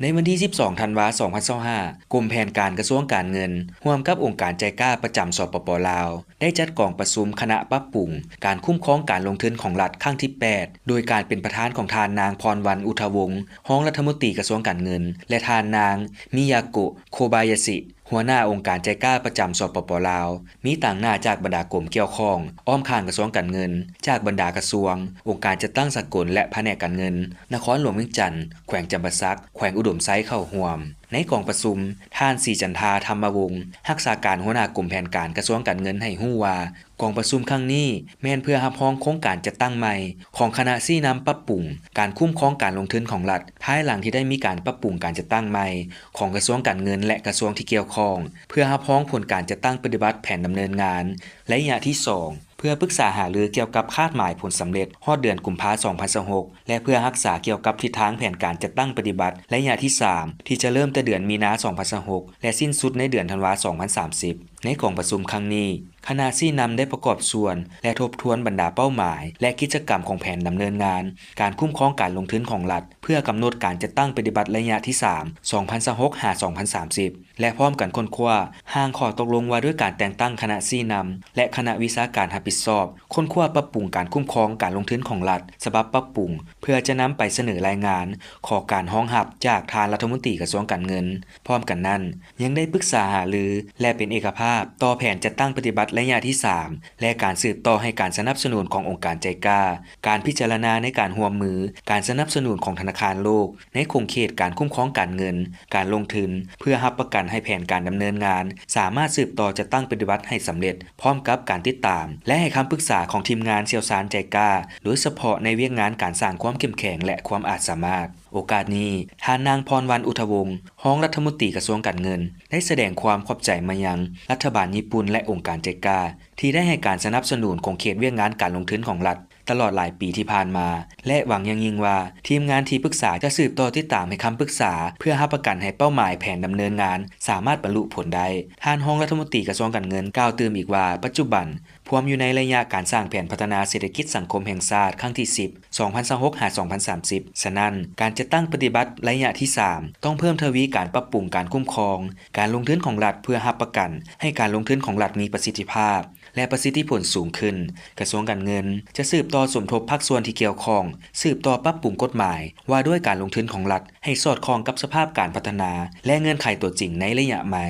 ໃນວັນທີສິບສອງ ທັນວາ ສອງພັນຊາວຫ້າ ກົມແຜນການກະຊວງການເງິນ ຮ່ວມກັບອົງການໄຈກາປະຈຳ ສປປ ລາວ ໄດ້ຈັດກອງປະຊຸມຄະນະປັບປຸງການຄຸ້ມຄອງການລົງທຶນຂອງລັດຄັ້ງທີແປດ ໂດຍການເປັນປະທານຂອງທ່ານນາງ ພອນວັນ ອຸດທະວົງ ຮອງລັດຖະມົນຕີກະຊວງການເງິນ ແລະ ທ່ານນາງ ມິຍາໂກະ ໂຄບາຍາຊິ ຫົວໜ້າອົງການໄຈກາປະຈຳ ສປປ ລາວ, ມີຕາງໜ້າຈາກບັນດາກົມກ່ຽວຂ້ອງ ອ້ອມຂ້າງກະຊວງການເງິນ, ຈາກບັນດາກະຊວງ, ອົງການຈັດຕັ້ງສາກົນ ແລະ ພະແນກການເງິນ ນະຄອນຫຼວງວຽງຈັນ, ແຂວງຈຳປາສັກ, ແຂວງອຸດົມໄຊ ເຂົ້າຮ່ວມ. ໃນກອງປະຊຸມ, ທ່ານ ສີຈັນທາ ທຳມະວົງ ຮັກສາການຫົວໜ້າກົມແຜນການກະຊວງການເງິນ ໃຫ້ຮູ້ວ່າ ກອງປະຊຸມຄັ້ງນີ້ແມ່ນເພື່ອຮັບຮອງໂຄງການຈັດຕັ້ງໃໝ່ຂອງຄະນະຊີ້ນຳປັບປຸງການຄຸ້ມຄອງການລົງທຶນຂອງລັດ ພາຍຫຼັງທີ່ໄດ້ມີການປັບປຸງການຈັດຕັ້ງໃໝ່ຂອງກະຊວງການເງິນ ແລະ ກະຊວງທີ່ກ່ຽວຂ້ອງ ເພື່ອຮັບຮອງຜົນການຈັດຕັ້ງປະຕິບັດແຜນດຳເນີນງານໄລຍະທີສອງ ເພື່ອປຶກສາຫາລືກ່ຽວກັບຄາດໝາຍຜົນສຳເລັດຮອດເດືອນກຸມພາ ສອງພັນຊາວຫົກ ແລະ ເພື່ອຮັກສາກ່ຽວກັບທິດທາງແຜນການຈັດຕັ້ງປະຕິບັດໄລຍະທີສາມ ທີ່ຈະເລີ່ມແຕ່ເດືອນມີນາ ສອງພັນຊາວຫົກ ແລະ ສິ້ນສຸດໃນເດືອນທັນວາ ສອງພັນສາມສິບ. ໃນກອງປະຊຸມຄັ້ງນີ້, ຄະນະຊີ້ນຳໄດ້ປະກອບສ່ວນ ແລະ ທົບທວນບັນດາເປົ້າໝາຍ ແລະ ກິດຈະກຳຂອງແຜນດຳເນີນງານການຄຸ້ມຄອງການລົງທຶນຂອງລັດ ເພື່ອກຳນົດການຈັດຕັ້ງປະຕິບັດໄລຍະທີສາມ ສອງພັນຊາວຫົກ ຫາ ສອງພັນສາມສິບ ແລະ ພ້ອມກັນຄົ້ນຄວ້າຮ່າງຂໍ້ຕົກລົງວ່າດ້ວຍການແຕ່ງຕັ້ງຄະນະຊີ້ນຳ ແລະ ຄະນະວິຊາການຮັບຜິດຊອບ ຄົ້ນຄວ້າປັບປຸງການຄຸ້ມຄອງການລົງທຶນຂອງລັດ ສະບັບປັບປຸງ ເພື່ອຈະນຳໄປສະເໜີລາຍງານຂໍການຮອງຮັບຈາກທ່ານລັດຖະມົນຕີກະຊວງການເງິນ. ພ້ອມກັນນັ້ນ, ຍັງໄດ້ປຶກສາຫາລື ແລະ ເປັນເອກະພາບຕໍ່ແຜນຈັດຕັ້ງປະຕິບັດໄລຍະທີສາມ ແລະ ການສືບຕໍ່ໃຫ້ການສະໜັບສະໜູນຂອງອົງການໄຈກາ, ການພິຈາລະນາໃນການຮ່ວມມື, ການສະໜັບສະໜູນຂອງທະນາຄານໂລກ ໃນຂົງເຂດການຄຸ້ມຄອງການເງິນ, ການລົງທຶນ ເພື່ອຮັບປະກັນໃຫ້ແຜນການດຳເນີນງານສາມາດສືບຕໍ່ຈັດຕັ້ງປະຕິບັດໃຫ້ສຳເລັດ, ພ້ອມກັບການຕິດຕາມ ແລະ ໃຫ້ຄຳປຶກສາຂອງທີມງານຊ່ຽວຊານໄຈກາ, ໂດຍສະເພາະໃນວຽກງານການສ້າງຄວາມເຂັ້ມແຂງ ແລະ ຄວາມອາດສາມາດ. ໂອກາດນີ້, ທ່ານນາງ ພອນວັນ ອຸດທະວົງ ຮອງລັດຖະມົນຕີກະຊວງການເງິນ ໄດ້ສະແດງຄວາມຂອບໃຈມາຍັງລັດຖະບານຍີ່ປຸ່ນ ແລະ ອົງການໄຈກາ ທີ່ໄດ້ໃຫ້ການສະໜັບສະໜູນຂົງເຂດວຽກງານການລົງທຶນຂອງລັດຕະຫຼອດຫຼາຍປີທີ່ຜ່ານມາ ແລະ ຫວັງຢ່າງຍິ່ງວ່າ ທີມງານທີ່ປຶກສາຈະສືບຕໍ່ຕິດຕາມໃຫ້ຄຳປຶກສາ ເພື່ອຮັບປະກັນໃຫ້ເປົ້າໝາຍແຜນດຳເນີນງານສາມາດບັນລຸຜົນໄດ້. ທ່ານຮອງລັດຖະມົນຕີກະຊວງການເງິນກ່າວຕື່ມອີກວ່າ ປັດຈຸບັນພວມຢູ່ໃນໄລຍະການສ້າງແຜນພັດທະນາເສດຖະກິດສັງຄົມແຫ່ງຊາດຄັ້ງທີສິບ ສອງພັນຊາວຫົກ ຫາ ສອງພັນສາມສິບ. ສະນັ້ນ, ການຈັດຕັ້ງປະຕິບັດໄລຍະທີສາມ ຕ້ອງເພີ່ມທະວີການປັບປຸງການຄຸ້ມຄອງການລົງທຶນຂອງລັດ ເພື່ອຮັບປະກັນໃຫ້ການລົງທຶນຂອງລັດມີປະສິດທິພາບ ແລະ ປະສິດທິຜົນສູງຂຶ້ນ. ກະຊວງການເງິນຈະສືບຕໍ່ສົມທົບພາກສ່ວນທີ່ກ່ຽວຂ້ອງ, ສືບຕໍ່ປັບປຸງກົດໝາຍວ່າດ້ວຍການລົງທຶນຂອງລັດ ໃຫ້ສອດຄ່ອງກັບສະພາບການພັດທະນາ ແລະ ເງື່ອນໄຂຕົວຈິງໃນໄລຍະໃໝ່.